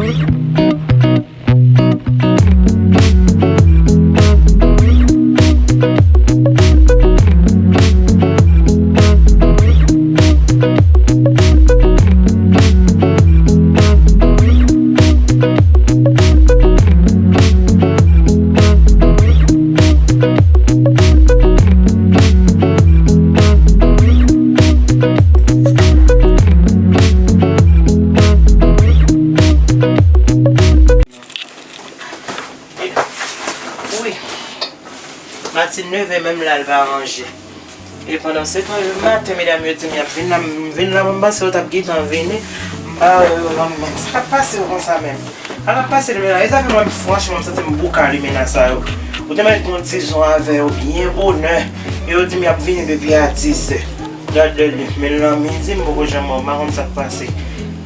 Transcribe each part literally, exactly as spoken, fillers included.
Wi. Martine leve, menm la, l pa ranje. E pandan se tan, le maten, medam yo di m y ap vin la, m vin la, m panse yo t ap gentan vini. M pa wè yo la menm. Sa k ap pase yo konsa menm? Sa k ap pase limena? E sa fè mwen, franchman, m santi m bouka limena sa yo. Ou te mèt gen yon ti zon avè yo byen bonè. E yo di m y ap vini depi a dizè. Gad lè li, men l nan midi, m poko janm wè, m pa konn sa k pase.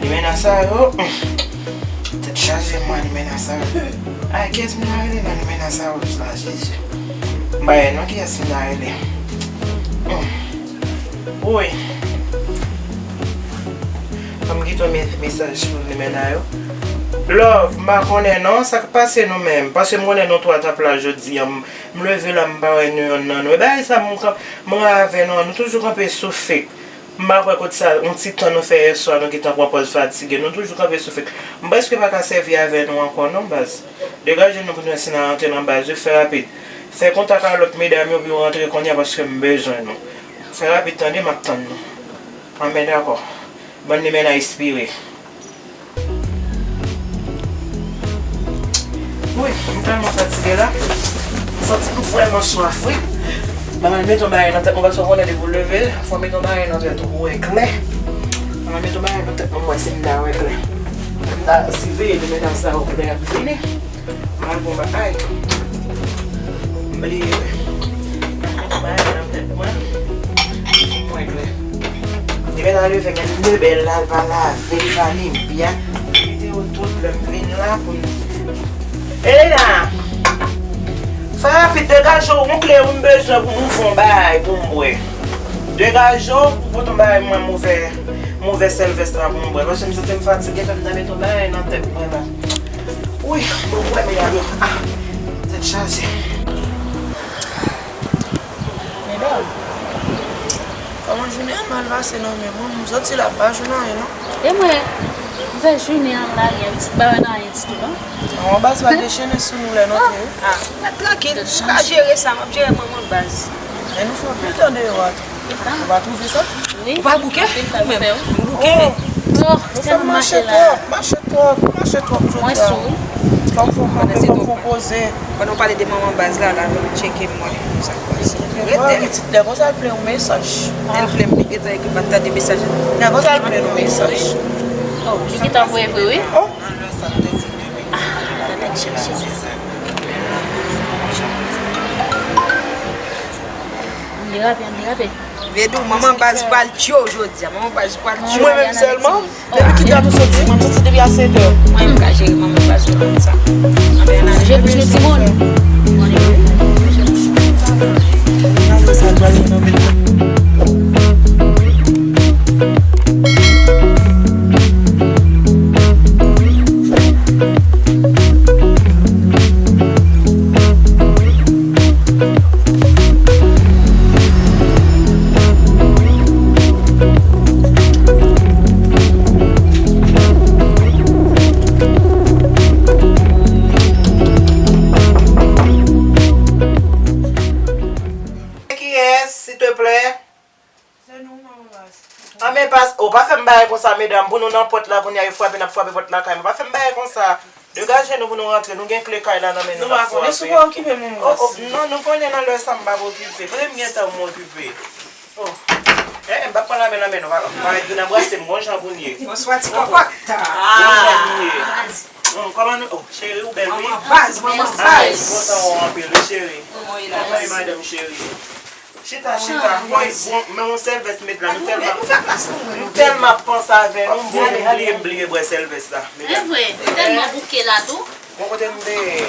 Limena sa yo, tèt chaje mwen, limena sa yo. Ay, kiyès m ta rele nan limena sa yo la, Jezi? M pa wè non kiyès m ta rele. Woy. Fò m kite yon mes- mesaj pou limena yo. Love, m pa konnen non, sa k pase nou menm? Paske m konnen nou twa t ap la jodi a, m m leve la, m pa wè nou yonn nan nou. E bagay sa, m, m ran avè nou, nou toujou kanpe sou fake. M pa kwè kot sa, yon ti tan nou fè yèswa, nou gentan pran pòz fatige. Nou toujou kanpe sou fake. M prèske pa ka sèvi avè nou ankò non, baz. Degaje nou pou nou wè si n a rantre nan baz yo, fè rapid. Fè kontak a lòt medam yo pou yo rantre kounye a paske m bezwen nou. Fè rapid tande, m ap tann nou. Anben, dakò. Bann limena espire. Wi, m tèlman fatige la. M santi m vrèman swaf, wi. Mwen mete yon bagay nan tèt mwen, paske w konnen depi w leve, fò w mete yon bagay nan tèt ou pou w wè klè. Mwen mete yon bagay nan tèt mwen, m wè si m ta wè klè. M ta siveye limena sa yo pou lè y ap vini. Mwen bon bagay. M bliye. Mwen mete yon bagay nan tèt mwen. Mwen klè. Limena leve, men de bèl la, l pa lave, l pa limpya. Kite yo tout lè m vin la pou n. Elena! Fè rapid, degaje w, yon kle wi m bezwen pou m ouvè yon bagay pou m bwè. Degaje w pou pote yon bagay mwen m ouvè, m ouvè sèl vès la pou m bwè. Paske m santi m fatige, fè m ta mete yon bagay nan tèt mwen la. Wi, bon, wè, medam yo. Ah, tèt chaje. Medam, kòman jounen an mal pase nan men mwen? M santi l ap pa jwenn anyen, non. E mwen, m fè jounen an la, gen ti bagay nan anyen ditou, non. Manman baz pa dechennen sou nou lè n antre, wi. Ah, rete trankil, ou ka jere sa, m ap jere manman baz. Men nou fè anpil tan deyò a tou. Ou pa twouve sa? Wi. Ou pa bouke? Ou menm? M bouke. Oh. Nou fè mache twòp, mache twòp, mache twòp jodi a. Fòk fè w kanpe, fòk fè w poze. Pandan w pale de manman baz la, la, nou tcheke m wè sa k pase. Rete. Pitit lè konsa l plen yon mesaj. Lè l plen m, li gentan ekri pa t tande mesaj la. Lè konsa l plen yon mesaj. Oh, li gentan voye vre, wi. Oh. Ah, gade chèche. M derape, m derape. Vedou, manman baz pral tchwe w jodi a. Manman baz pral tchwe w. Mwen menm sèlman? Depi kilè nou soti? Mwen m soti depi a sèt è. Mwen m ka jere manman baz yo konsa. Anben, n a jere pou timoun. Mwen menm. Kiyès, silteplè? Se nou, manman baz. Anben, pas, oh, pa fè m bagay konsa, medam. Pou nou nan pòt la, kounye a, yo frape, n ap frape pòt lakay mwen. Pa fè m bagay konsa. Degaje nou pou nou rantre. Nou gen kle kay la nan men nou, n ap frape. Nou pa konnen si w pa okipe, manman baz. Oh, oh, non, nou konnen nan lè sa m pa okipe. Kote m gen tan pou m okipe? Oh. Eh, m p ap pran lame nan men nou, pa, pa vin anbrase m, bon jan pou n ye. Bonswa, ti kòkòt. Bon jan pou n ye. Hum, kòman nou, oh, cheri, ou bèl, wi. Manman baz, manman baz. Ay, kontan wè w anpil, wi, cheri. Kòman w ye la, madanm cheri? Chita, chita. Woy, bon, men yon sèl vès met la. Nou tèlman, nou tèlman ap panse avè nou, m bliye, m bliye, m bliye bwè sèl vès la. E vre, nou tèlman bouke la tou. Bon, kote m te ye?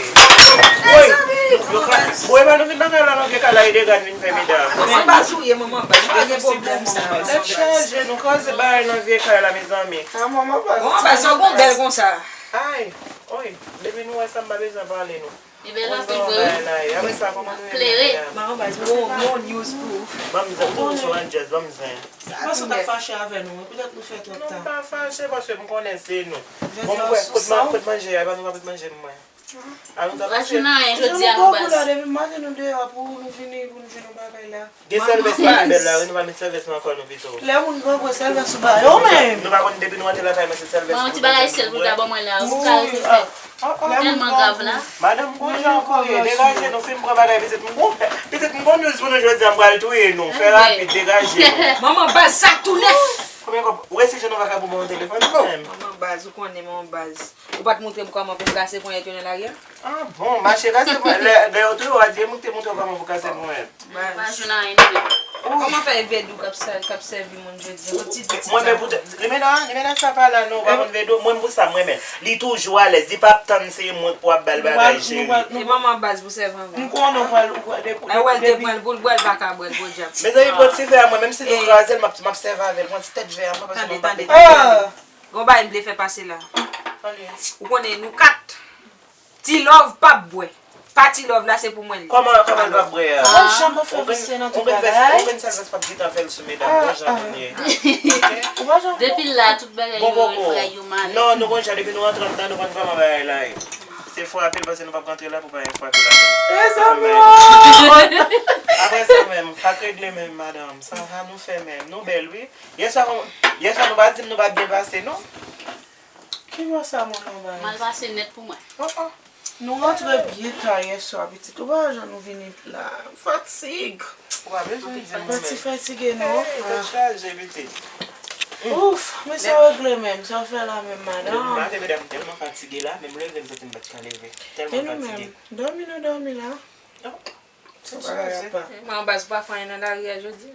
Woy, yo ka, woy, pa nou vin nan kay la, nan vye kay la, e dega n vin fè, medam. Manman baz ou ye, manman baz, ou pa gen pwoblèm sa. Tèt chaje, nou kraze bagay nan vye kay la, mezanmi. Manman baz, sa w gon bèl konsa. Ay, oy, depi nou wè sa, m pa bezwen pale nou. Ebyen, l anpil vre, wi. Apre sa, kòman nou ye, klere. Manman baz, bon, bon news pou ou. Ban m zen, tou sou Andres, ban m zen. Paske w t ap fache avè nou, wi. Poutèt nou fè twòp tan. Non, m pa fache, paske m konnen se nou. Bon, m kwè, kote man-, kote manje a, epa nou pa pot manje pou mwen. Alon ta pase. Jodi a, manman baz. Depi maten nou deyò pou nou vini, pou nou jwenn yon bagay la. Gen sèl vès ki pi bèl la, wi, nou pa met sèl vès nan kò nou pito. Lè moun pran gwo sèl vès ou ba yo menm. Nou pa konn depi nou antre lakay mwen se sèl vès. Mwen, yon ti bagay sèl pou ta ban mwen la, ou ka rete fè. Tèlman grav la. Madanm, gon jan kò ye, degaje nou, fin pran bagay pitit m. Bon, pitit m, gon news pou nou jodi a, m pral touye nou. Fè rapid, degaje nou. Manman baz, sa tou nèf. Konbyen kòb? Ou wè si jan nou pa ka pou mwen yon telefòn menm. Manman baz, ou konnen manman baz. Ou pa t montre m kòman pou m kase ponyèt yo nan lari a? Ah bon, mache kase ponyèt. Lè, lè yo touye w a di, e mwen ki te montre w kòman pou kase ponyèt. Baz. Pa jwenn anyen, non. Kòman fè e Vedou k ap sè-, k ap sèvi moun jodi a? Yon ti, ti. Mwen menm pou te, Limena, Limena sa pa la non, ou pa konn Vedou. Mwen pou sa, mwen menm. Li toujou alèz, li p ap tann se mwen pou ap ba l bagay, cheri. E manman baz pou sèvi anvan. M konnen w pral, ou pral, depi, depi. Ay, wè l te pran l pou l bwè, l pa ka bwè l, podyab. Mezanmi, pran ti vè a mwen, menm si nou kraze l, m ap, m ap sèvi avè l, pran ti tèt vè a mwen, paske mwen pa mete. Gon bagay m vle fè pase la. Ou konnen nou kat. Ti Love p ap bwè. Pa Ti Love la, se pou mwen li. Kòman, kòman l p ap bwè a? Ou janm pa fè visye nan tout bagay. Ou konn sèl fè, ou konn sèl fè, pa t gentan fè l sou medam, gon jan moun ye. Depi la, tout bagay yo refrè yo male. Non, nou gon jan, depi nou rantre anndan, nou konn kòman bagay la ye. Se frape l, paske nou p ap rantre la pou pa gen frape la. Mezanmi, oh! Apre sa menm, pa t regle menm, madanm. Sa, sa nou fè menm. Nou bèl, wi. Yèswa, yèswa nou pa di m nou pa byen pase, non. Ki bò sa moun nan bay? Mal pase nèt pou mwen. Oh, oh. Nou rantre byen ta yèswa, pitit. Ou pa wè jan nou vini la. Fatig. Ou pa bezwen di m. Pati fatige, non? Hey, tèt chaje, pitit. Ouf, men sa w regle menm, sa w fè la menm, madanm? Depi maten, medam, m tèlman fatige la, menm leve, m santi m pa t ka leve. Tèlman fatige. E nou menm? Dòmi nou dòmi la? Non. Manman baz pa fè anyen nan lari a jodi.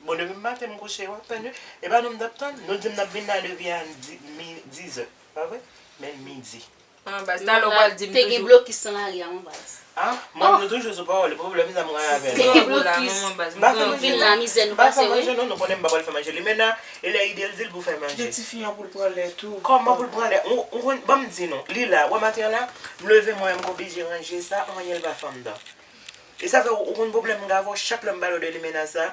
Bon, depi maten m kouche, w ap tann wi. E pa nou m t ap tann? Nou di m n ap vin la depi a di, mi, dizè, pa vre? Men midi. Manman baz, talè w pral di m toujou. Te gen blokis nan lari a, manman baz. Ah, mwen, nou toujou sou pawòl, e pwoblèm sa m gen avè l. Te gen blokis. M pa fè manje, non. M pa fè manje, non, nou konnen m pa pral fè manje. Limena, e lè ide l di l pou fè manje. Di tifi an pou l pran lè tou. Kòman pou l pran lè? Ou, ou konn, ban m di nou, li la, wè maten an la, m leve mwen menm, m oblije ranje sa, anyen l pa fè anndan. E sa fè ou, ou konn pwoblèm m gen avè w, chak lè m pale w de Limena sa,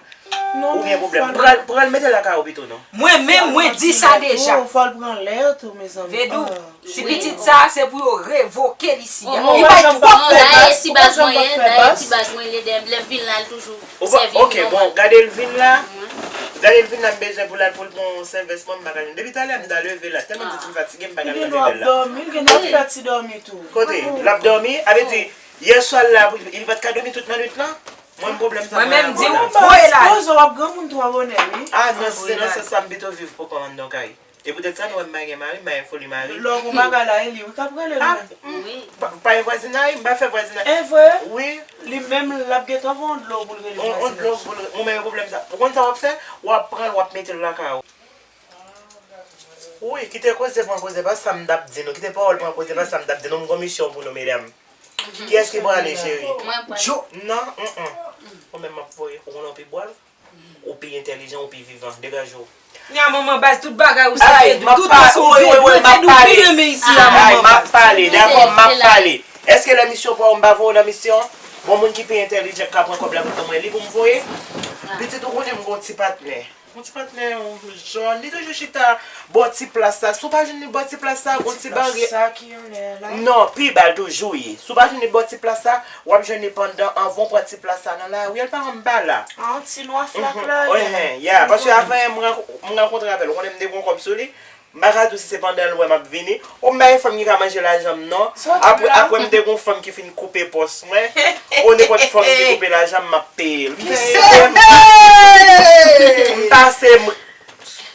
ou gen pwoblèm. Pran l, pran l mete l lakay ou pito non. Mwen menm, mwen di sa deja. Fò l pran lè tou, mezanmi. Vedou, ti pitit sa, se pou yo revoke l isi a. Li bay twòp pwoblèm. Dayè ti baz mwen ye, dayè ti baz mwen ye, lè m vin la, l toujou sèvi m nòmal. Ok, bon, gade l vin la. Gade l vin la, m bezwen pou l al pou l pran yon sèvès mwen, m pa ka jwenn. Depi talè m ta leve la, tèlman m santi m fatige, m pa ka leve la. Kote? L ap dòmi? A vle di, Yèswa la, li pa t ka dòmi tout lannwit lan? Mwen, pwoblèm sa mwen menm, di w voye l ale. Poze w ap granmoun twò bonè, wi. Ah, non, si se nan sans sa, m pito viv pou kò m anndan kay. E poutèt sa, nou wè m pa gen mari, m pa gen foli mari. Lè w gon bagay la, e li, wi, k ap rele l menm. Wi. Pa, pa gen vwazinay, m pa fè vwazinay. E vre? Wi. Li menm, l ap gentan voye yon dlo pou l rele vwazinay. Yon dlo pou l, ou menm pwoblèm sa. Ou konn sa w ap fè? W ap pran l, w ap mete l lakay ou. Wi, kite koze pran koze, pa sa m t ap di nou. Kite pawòl pran koze, pa sa m t ap di nou. M gon misyon pou nou, medam. Kiyès ki prale, cheri? Mwen prale. Non, mm, mm. Ou menm m ap voye. Ou konnen ou pi bwal, ou pi entèlijan, ou pi vivan. Degaje w. Nya manman baz, tout bagay ou se Vedou, tout bagay ou Vedou, Vedou pi renmen isi a, manman baz. M ap pale, dakò, m ap pale. Èske lè misyon pa w, m pa voye w nan misyon? Bon, moun ki pi entèlijan, k ka pran kòb la pou mwen, li pou m voye? Pitit, ou konnen m gon ti patnè. Yon ti patnè, yon jòn, li toujou chita bò ti plas la. Si w pa jwenn li bò ti plas la, gon ti baryè. Ti plas sa ki anlè a la. Non, pi ba l toujou ye. Si w pa jwenn li bò ti plas la, w ap jwenn li pandan anvan w pran ti plas la nan lari a, l pa janm pa la. A, yon ti nwa flak la, wi. Hen, ya, paske avan yè m ran-, m rankontre avè l, ou konnen m te gon kòb sou li. M pa ka di w si se pandan l wè m ap vini. O, m pa yon fanm ki ka manje lajan m, non. Apre, apre m te gon fanm ki fin koupe pòs mwen. O, nenpòt fanm ki koupe lajan m, m ap peye l. M pase m. M pase m.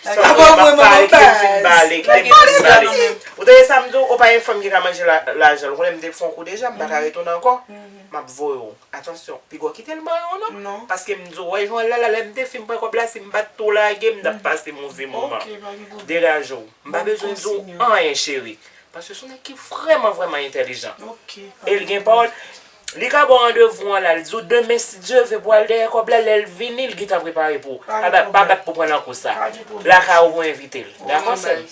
M ap pale, kite m fin pale, kite m fin pale. Ou tande sa m di w? O, pa yon fanm ki ka manje la-, lajan l. Ou konnen m te fè yon kou deja, m pa ka retounen ankò. M ap voye w. Atansyon, piga w kite l ban yo non. Non. Paske m di w, wè, jwenn la, la, lè m te fin pran kòb la, si m pa t tou lage, m t ap pase move moman. Ok, pa gen pwoblèm. Degaje w. M pa bezwen di w anyen, cheri. Paske se yon nèg ki vrèman, vrèman entèlijan. Ok, pa gen pwoblèm. E l gen pawòl. Li ka ba w randevou an la, li di w demen, si Dye ve, pou al dèyè kòb la, lè l vini, li gentan prepare pou ou. Pa pa bat pou pran nan kou sa. Lakay ou pou envite l. Dakò, sè m?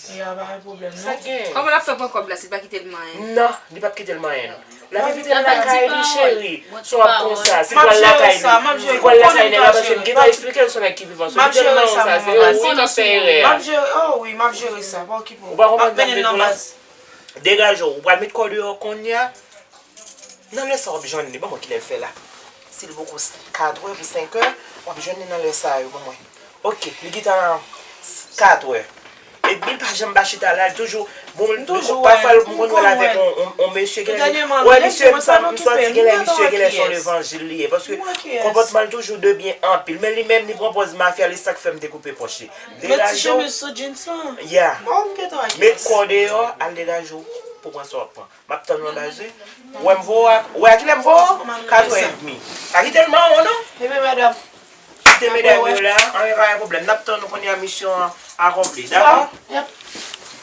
Sa gen. Kòman l ap fè pran kòb la si l pa kite l manyen? Non, li p ap kite l manyen, non. L ap envite l lakay li, cheri. Si w ap konsa, si l pral lakay li, si l pral lakay nèg la, paske m gentan eksplike l se yon nèg ki vivan. Se li te nan sa, se ou ki fè erè a. M ap jere, oh wi, m ap jere sa, pa okipe w. Ou pa konprann sa m vle di w la? Degaje w, ou pral met kò deyò kounye a. Nan lè sa w ap jwenn li, ban mwen kilè l fè la. Si l poko katrè pou senkè, w ap jwenn li nan lè sa yo, ban mwen. Oke, li gentan katrè. Epi l pa janm pa chita la, li toujou, bon, pafwa m konn wè l avèk on, on, on mesye, genlè, wè, misye, m sa, m santi genlè misye genlè se yon levanjil li ye, paske konpòtman l toujou de byen anpil, men li menm li pran pòz mafya, li sa k fè m te koupe pòch li. Degaje w. Ya. Met kò deyò, al degaje w pou pran sa w ap pran. M ap tann ou anba je. Ou wè m voye w a, ou wè a kilè m voye w? Katrè edmi. Pa kite l manyen w non. Kite medam yo la, anyen pa gen pwoblèm. N ap tann ou kounye a, misyon an akonpli, dakò?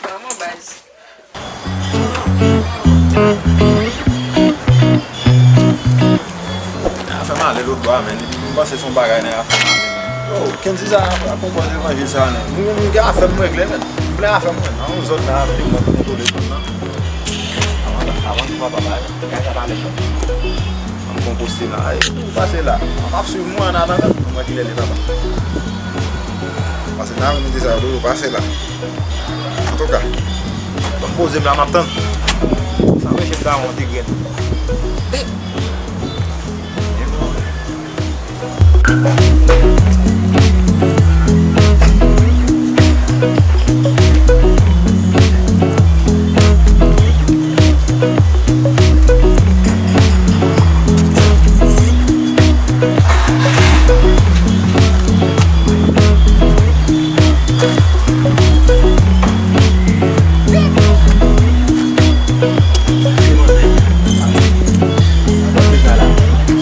Vrèman, baz. Afè m ale lòtbò a, men m panse se yon bagay nan afè m ale. Yo, Kendy sa ap konprann levanjil sa, men. Mwen menm, m gen afè m regle, men. M plen afè m, men. Nan yon zòn la, men, mwen kontwole zòn nan. Avan, avan nou pa bay, bagay sa pa lèd non. Ann konposte la. E, ou pase la. M ap swiv mwen an atandan, pou mwen kilè li papa. Pase nan midi sa, yo pase la. Antouka, m ap poze m la, m ap tann. Sa m rete m ta yon ti grenn.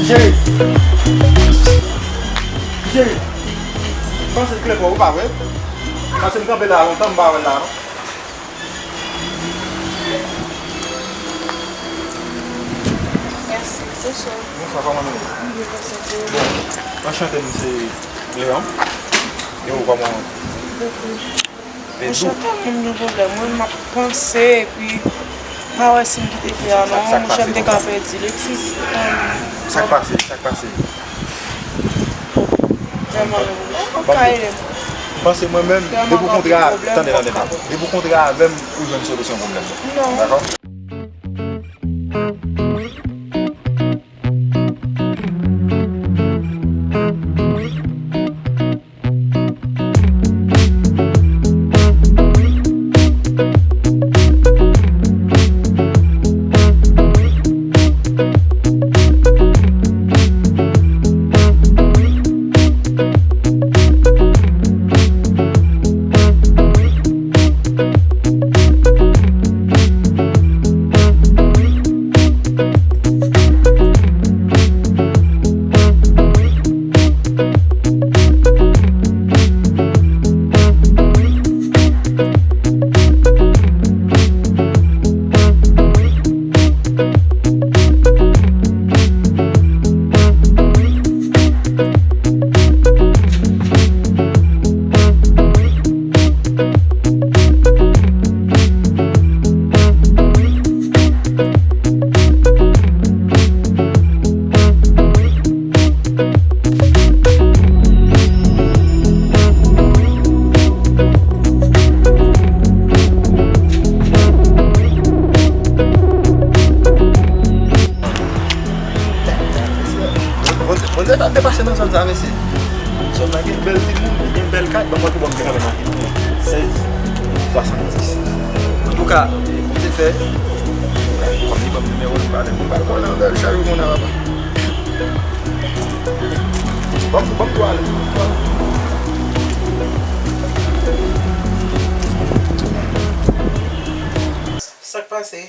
Cheri. Cheri. Panse l klè pou ou, pa vre? Paske m kanpe la lontan, m pa wè l la, non. Mèsi. Bonswa. Bonswa, kòman nou ye? M byen, mèsi. Bon, anchante, m se Leon. E ou, kòman? Anchante, mwen m gen pwoblèm. Mwen, m ap panse, epi m pa wè si m kite fè a non. Monchè, m te ka pèdi l. Epi, sa k pase? Sa k pase? Vrèman, ou ka ede m. M panse mwen menm, depi w kontre a, tande, tande, tande. Depi w kontre avè m, ou jwenn solisyon pwoblèm nan. Dakò? Bondye, Bondye t ap depase nan zòn sa, mesye. Zòn nan gen bèl timoun, gen bèl kay. Ban m wè pou bon m te kanpe nan sèz swasanndis. Antouka, Bondye fè, kòm li ban m nimewo l, m pale, m pale, kòm nan bèl chaj ou moun nan, papa. Ban m, ban m tou ale. Sa k pase?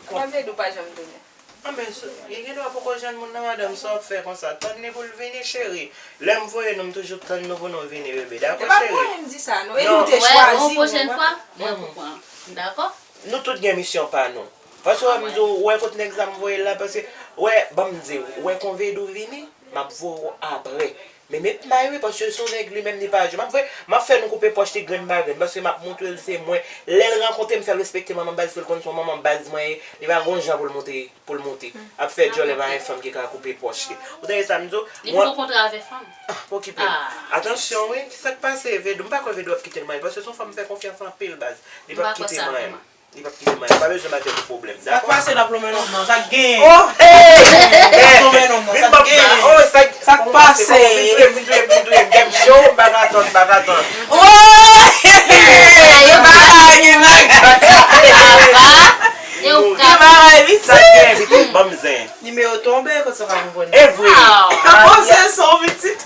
Sa vle di w pa janm tounen? Anben, li gen dwa poko jwenn moun nan, madanm, sa w ap fè konsa? Tann li pou l vini, cheri. Lè m voye nou, m toujou tann nou pou nou vini, bebe. Dakò, cheri? E pa pou mwen m di sa, non. E nou te chwazi, ou konprann? Mwen konprann. Dakò? Nou tout gen misyon pa nou. Paske wè, m di w, wè kot nèg sa m voye l la, paske, wè, ban m di w, wè kon Vedou vini, m ap voye w apre. Men met may wi, paske se yon nèg li menm li pa jwe. M ap voye, m ap fè nou koupe pòch li grenn pa grenn, paske m ap montre l se mwen. Lè l rankontre m, fè l respekte manman baz, pou l konn se yon manman baz mwen ye. Li pa gon jan pou l monte, pou l monte. Ap fè djòlè pa yon fanm ki ka koupe pòch li. Ou tande sa m di w? Li poko kontre avè fanm. Ah, pa okipe l. Atansyon wi, sa k pase Vedou? M pa kwè Vedou ap kite l manyen, paske se yon fanm m fè konfyans anpil baz. Li p ap kite manyen. Li p ap kite manyen. Pa bezwen mete pou pwoblèm, dakò? Sa k pase n ap lonmen nonm nan, sa k genyen? Oh, hey! N ap lonmen nonm nan, sa k genyen? Oh, sa k pase? Vin touye m, vin touye m, vin touye m, vin touye m. Kè m cho, m pa ka tann, m pa ka tann. Oh! Bagay, bagay, bagay. Yo, yo bagay, pitit. Sa k genyen, pitit? Ban m zen. Nimewo tonbe, kot sa pa konprann? E vre. Nan pòze son, pitit.